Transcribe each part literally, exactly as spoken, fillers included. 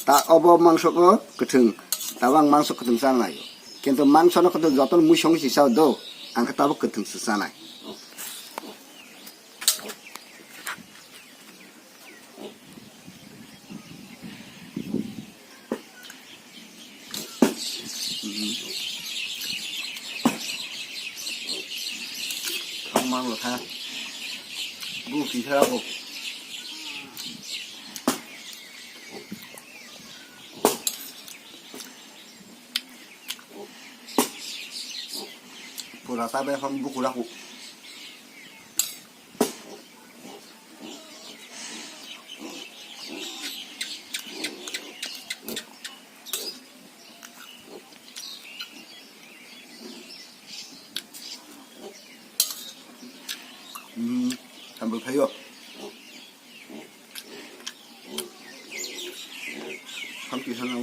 Ta obo mangso ko kwthwng, tabo ang mangso kwthwng chanai. Kintu mangso no kwthwng joto no muisong si sao do, ang khe tabo kwthwng se chanai. Thang mang lo tha. Bu ki thara ko. Pura ta be hong bu kura ku. Hmm, sambil kayo. Sambil sana.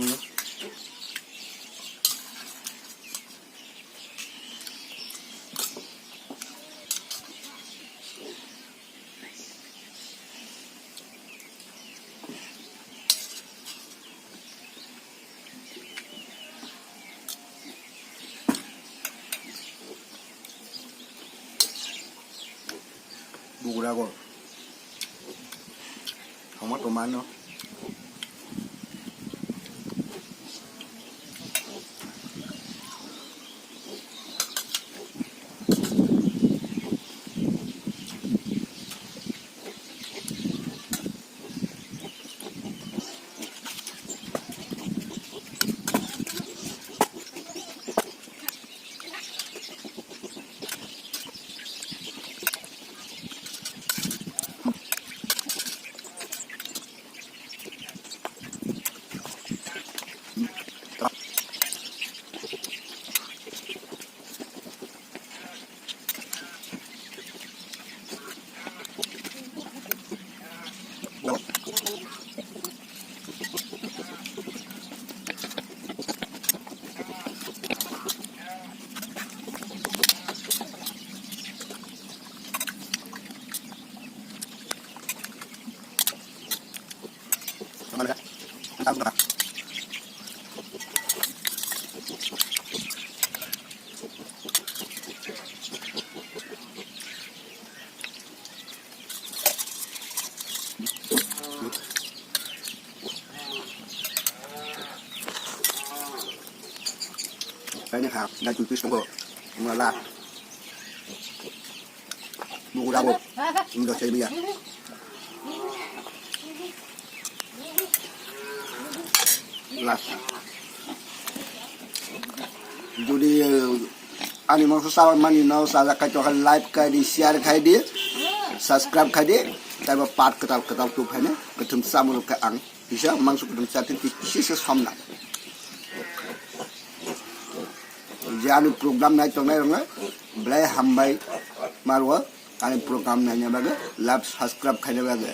Bugra go. Homa to mano. Kaini kha, dai tui tui tongo, mula la. Buku dabo, indo saya biya. Last. Jodi, eh, ani mangso sawan mani no sajak khai tokha, like khai di, share khai di, subscribe khai di, taibo part kwtal kwtal tu phaine, kwthwng samung khe ang kisa mangso kwthwng chati kisa se somna. Je ani program nai tongnai rokno belai hambai marwo, ani program naina bagwi, like, subscribe khaina bagwi.